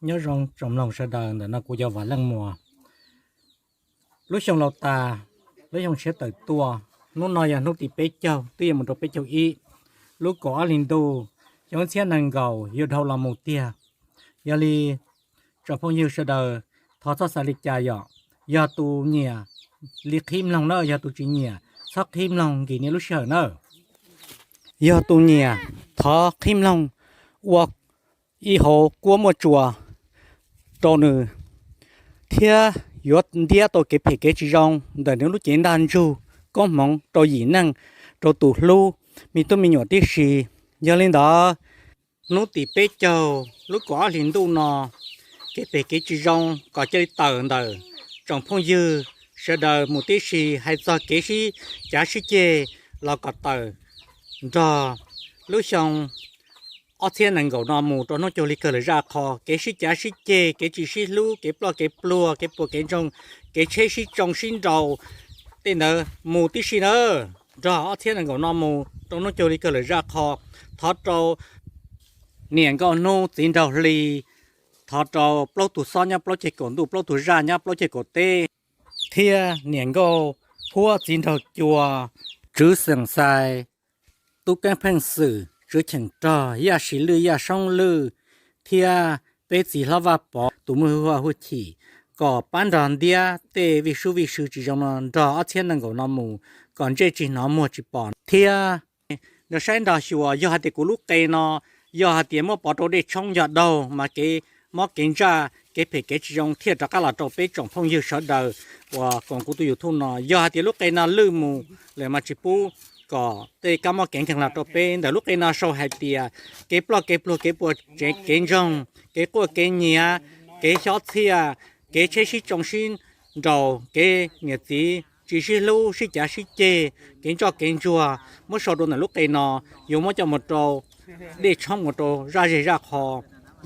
Nyob zoo tsoom mloog sawv daws, ntawm no kuv yog Vam Leej Muas. Lub xyoo laus tas, lub xyoo tshiab tawm tuaj, hnub no yog hnub tim peb caug twb yuav mus rau peb caug ib, lub kaum ob hlis ntuj, xyoo ib txhiab nees nkaum yuav dhau los mus tiag. Yog li tsoom phooj ywg sawv daws, thov txhob xav li cas yom, yog tus nyiam li qhib mloog na, yog tus tsis nyiam txhob qhib mloog nkim niaj lub sij hawm na. Yog tus nyiam, thov qhib mloog ua ib hauv kuab muaj tsuas rau nws, thiab yuav ntiab tau kev phem kev tsis zoo ntawm nws lub cev ntaj ntsug, koob hmoov rau yim neej, rau tus hlub, me tub me nyuam tib si. Yog li ntawd, hnub tim peb caug lub kaum ob hlis ntuj no, kev phem kev tsis zoo kom cia li tawm ntawm tsoom phooj ywg sawv daws mus tib si, hais txog kev sib cav sib ceg los kom tawm nrog lub xyoo ob txhiab nees nkaum no mus rau hnub caug li kawg lawm zaj qho. Kev sib cav sib ceg, kev tsis sib hlub, kev ploj kev pluag, kev puas kev ntsoog, kev tsheb sib tsoo sib nraus, tej ntawd mus tib si na, nrog ob txhiab nees nkaum no mus rau hnub caug li kawg lawm zaj qho. Thov rau niam nkauj hnub txiv nraug hli, thov rau plaub tug xob nyob plaub ceg kaum ntuj, plaub tug zaj nyob plaub ceg kaum teb, thiab niam nkauj huab txiv nraug cua, tswv xeem xais, tub keeb pheej xwm, tswv cheem rog, yaj sis lwj yaj soob lwj, thiab peb txiv hlob Vaj Pov tus muaj hwj huam hwj chim, kom pab nrog ntiab tej vij sub vij sw tsis zoo no nrog ob txhiab nees nkaum no mus, kom ntsej tsis hnov muag tsis pom thiab. Nrog saib nrog xyuas, yog hais tias kuv lub qe no yog hais tias muab pov rau dej tshoob yog daug mas kev mob kev ntsaj kev phem kev tsis zoo thiaj rov qab los rau peb tsoom phooj ywg sawv daws uas koom kuv tus YouTube no. Yog hais tias lub qe no lwj mus lawm mas tsis pub kom tej kab mob kev nkeeg los rau peb. Ntawm lub qe no sau hais tias kev ploj kev pluag, kev puas tsev kev ntsoog, kev quaj kev nyiav, kev xyob txhiaj, kev tsheb sib tsoo sib nraus, kev niam txiv tsis sib hlub sib cav sib ceg, kev ntsoj kev ntsuag, muab sau rau ntawm lub qe no, yuav muab coj mus rau dej tshoob mus rau zaj zej zaj qho.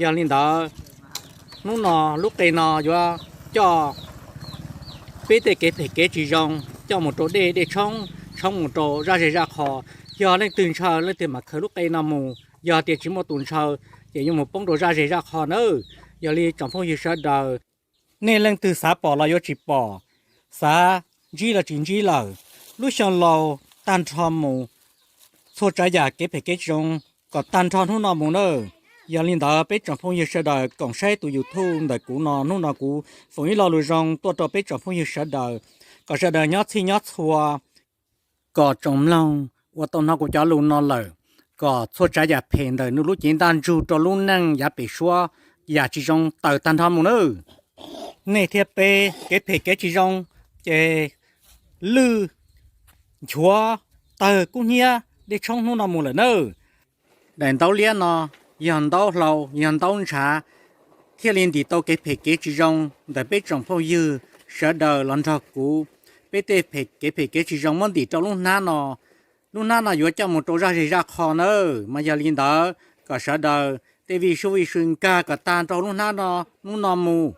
Yog li ntawd, hnub no lub qe no yuav coj peb tej kev phem kev tsis zoo coj mus rau dej, dej tshoob, tshoob mus rau zaj zej zaj qho. Yog leej twg ntshaw leej twg mam khaws lub qe no mus, yog tias tsis muaj tus ntshaw ces yuav mus poob rau zaj zej zaj qho nawb. Yog li tsoom phooj ywg sawv daws, nej leej twg xav pom los yuav tsis pom, xav ntsib los tsis ntsib lawm. Lub xyoo laus tag nrho mus, txhua tsav yam kev phem kev tsis zoo kom tag nrho hnub no mus nawb. Yog li ntawd peb tsoom phooj ywg sawv daws koom saib tus YouTube ntawm kuv no, hnub no kuv foom ib lo lus zoo tuaj rau peb tsoom phooj ywg sawv daws, kom sawv daws nyob txhij nyob txhua, kom tsoom mloog uas tau hnov kuv cov lus no lawm, kom txhua tsav yam phem ntawm nws lub cev ntaj ntsug rau lub neej yav pem suab, yam tsis zoo tawm tag nrho mus nawb. Nej thiab peb kev phem kev tsis zoo ces lwj nchuav tawg kub hnyiab dej tshoob hnub no mus lawm nawb. Daim ntaub liab no yog ntaub hlau, yog ntaub ntshav, thiaj li ntim tau kev phem kev tsis zoo ntawm peb tsoom phooj ywg sawv daws los nrog kuv. Peb tej phem, kev phem kev tsis zoo muab ntim rau lub hnab no. Lub hnab no yuav coj mus rau zaj zej zaj qho nawb. Mas yog li ntawd kom sawv daws tej vij sub vij sw nkag kom tag nrho lub hnab no, hnub no mus.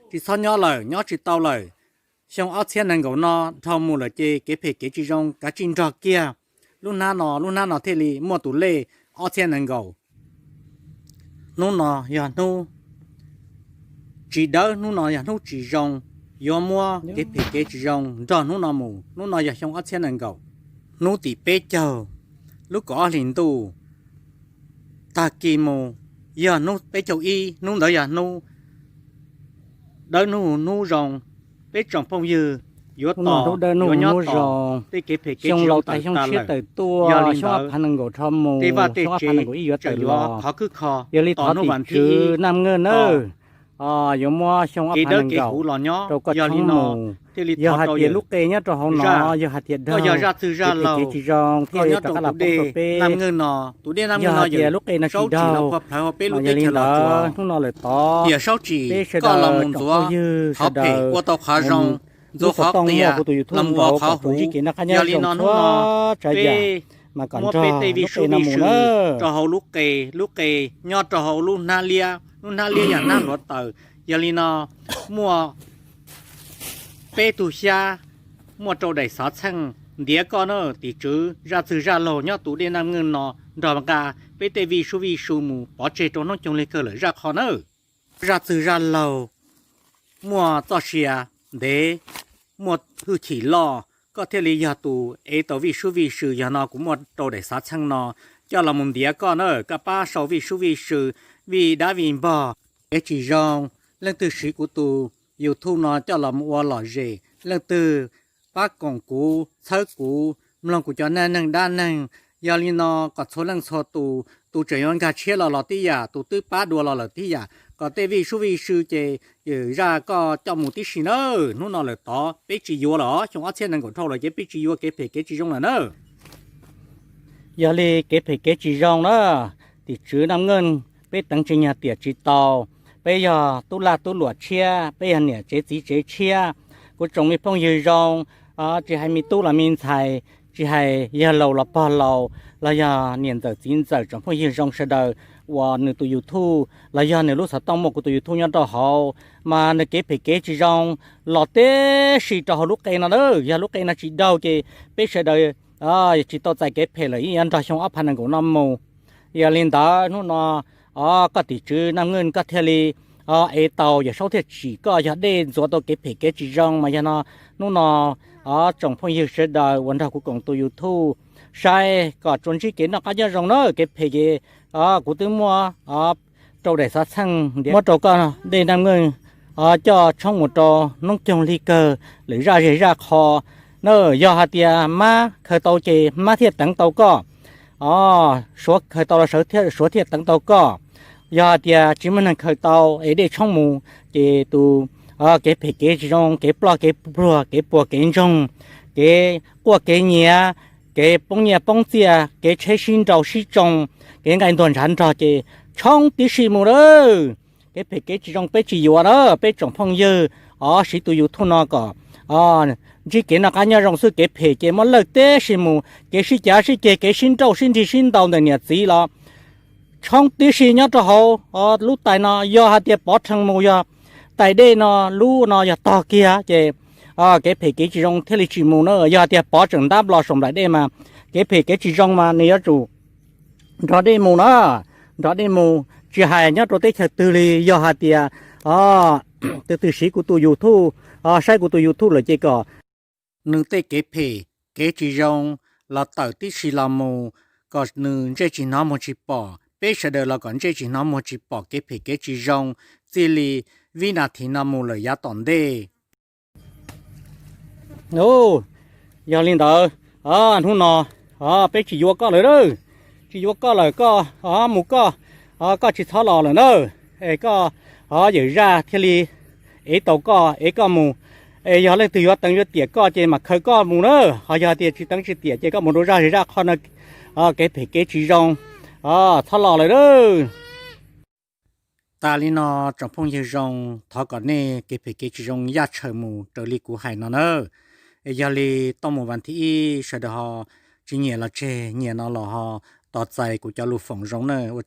Tsis txhob nyob lawm, nyob tsis tau lawm. Xyoo ob txhiab nees nkaum no dhau mus lawm ces kev phem kev tsis zoo kav tsij nrog kiag lub hnab no, lub hnab no thiaj li muaj tus lej ob txhiab nees nkaum. Hnub no yog hnub tsis dawb, hnub no yog hnub tsis zoo, yuav muab kev phem kev tsis zoo nrog hnub no mus. Hnub no yog xyoo ob txhiab nees nkaum, hnub tim peb caug, lub kaum ob hlis ntuj, tag kis mus yog hnub peb caug ib, hnub ntawd yog hnub dawb hnub, hnub zoo. Peb tsoom phooj ywg yuav tos, yuav nyob tos, tej kev phem kev tsis zoo tawm tas lawm. Yog li ntawd, tej vaj tej tsev tseem yuav khov khwb kho tos hnub vas thib ib, tos kev dawb kev huv los nyob. Yog li no thiaj li thov rau zaj, koj yog zaj txwg zaj laug, koj nyob rau tus dej Naj Mweej no, tus dej Naj Mweej no yog saub tsim los phua plhawv hauv peb lub teb chaws Los Tsuas. Tiam saub tsim, koj los mus ntxuav qhov phem ua tau qhov zoo, ntxuav qhov qias los mus ua qhov huv. Yog li no hnub no peb muab peb tej vij sub vij sw rau hauv lub qe, lub qe nyob rau hauv lub hnab liab, lub hnab liab yog hnab hluav taws. Yog li no muaj peb tug xyab, muaj rau daim xov txheej ntiav koj na, tim tswv zaj txwg zaj laug nyob tus dej Naj Mweej no nrog nqa peb tej vij sub vij sw mus pov tseg rau hnub coog li kawg lawm zaj qho nawb. zaj txwg zaj laug, muaj txoj sia ntev, muaj hwj chim loj, koj thiaj li yog tus ev tau vij sub vij sw. Yog no kuv muaj rau daim xav txheej no coj los mus ntiav koj na, koj pab sau vij sub vij sw, vij dab vij npog. Kev tsis zoo, leej twg siv kuv tus YouTube no coj los mus ua lom zem, leej twg pab koom kuv, txhawb kuv, mloog kuv cov neej neeg dab neeg. Yog li no kom txhua leej txhua tus, tus tseem yuav nkag tshiab los los tib yam, tus twb pab dua los lawm tib yam, kom tej vij sub vij sw ces zaj koj coj mus tib si na. Hnub no lawm tod peb tsis yuav lawm os, xyoo ob txhiab nees nkaum dhau lawm ces peb tsis yuav kev phem kev tsis zoo lawm na. Yog li kev phem kev tsis zoo na, tim tswv Naj Nkeej, peb teev tsis nyog tiam tsis tau, peb yog tub laj tub luam tshiab, peb yog niam tsev txiv tsev tshiab. Kuv tsoom me phooj ywg zoo, tsis hais me tub los me ntxhais, tsis hais yawg laus los pog laus, los yog niam ntxawm txiv ntxawm, tsoom phooj ywg zoo sawv daws uas nws tus YouTube los yog nws lub xov tooj muaj kuv tus YouTube nyob rau hauv, mas nws kev phem kev tsis zoo los tib si rau hauv lub qe no na. Yog lub qe no tsis daug ces peb sawv daws tsis tau txais kev phem lawm, yeej yuav nrog xyoo ob phav nees nkaum no mus. Yog li ntawd hnub no, o, koj tim tswv Naj Nkeej koj thiaj li ev tau, Yawm Saub thiaj tsim koj yog dej ntxuav tau kev phem kev tsis zoo. Mas yog no hnub no, o, tsoom phooj ywg sawv daws uas nrog kuv koom tus YouTube saib kom tsuas ntsib kev noj qab nyob zoo na. Kev phem ces kuv twb muab rau daim xav txheej ntiav, muab rau koj dej Naj Nkeej, o, coj tshoob mus rau noob coog lig kawg lwm zaj zej zaj qho na. Yog hais tias mab khaws tau ces mab thiaj teev tau koj, o, suav khaws tau los suav thiaj teev tau koj. Yog hais tias tsis muaj neeg khaws tau es dej tshoob mus ces tus kev phem kev tsis zoo, kev ploj kev pluag, kev puas kev ntsoog, kev quaj kev nyiav, kev poob nyiaj poob txiaj, kev tsheb sib nrau sib tsoo, kev nqaij ntuag ntshav nrog ces tshoob tib si mus lawm. Kev phem kev tsis zoo peb tsis yuav na, peb tsoom phooj ywg, o, siv tus YouTube no kom ntsib kev noj qab nyob zoo xwb, kev phem ces muab lawj tib si mus, kev sib cav sib ceg, kev sib nrauj sib nrig sib ntaus ntawm niam txiv los tshoob tib si nyob rau hauv lub tais no. Yog hais tias pov rhees mus yog tais dej no, lub no yog tog kiag ces kev phem kev tsis zoo thiaj li tsis mus na. Yog hais tias pov tseem ntab nplo saum nplaim dej mas kev phem kev tsis zoo mas nws yuav tsum nrog dej mus na, nrog dej mus. Tsis hais nyob rau teb chaws twg li, yog hais tias tus twg siv kuv tus YouTube, saib kuv tus YouTube lawm ces kom nws tej kev phem kev tsis zoo los tawm tib si los mus, kom nws ntsej tsis hnov muag tsis pom, peb sawv daws los kom ntsej tsis hnov muag tsis pom kev phem kev tsis zoo, txij li vib nas this no mus lawm yav tom ntej. Yog li ntawd, hnub no peb tsis yuav koj lawm, tsis yuav koj lawm, koj mus koj, koj tsis txhob los lawm na. Es koj yawm zaj thiaj li ev tau koj, ev koj mus. Es yog leej twg yuav teev yuav tiam koj ces mam khaws koj mus na. Ho yog tias tsis teev tsis tiam ces koj mus rau zaj zej zaj qho no, kev phem kev tsis zoo, txhob los lawm na. Tas li no, tsoom phooj ywg zoo, thov kom nej kev phem kev tsis zoo yaj tshaws mus raws li kuv hais no na. Es yog li tooj mus vas thib ib sawv daws ho tsis nyiam los tseg, nyiam no los ho tos txais kuv cov lus foom zoo na. Ua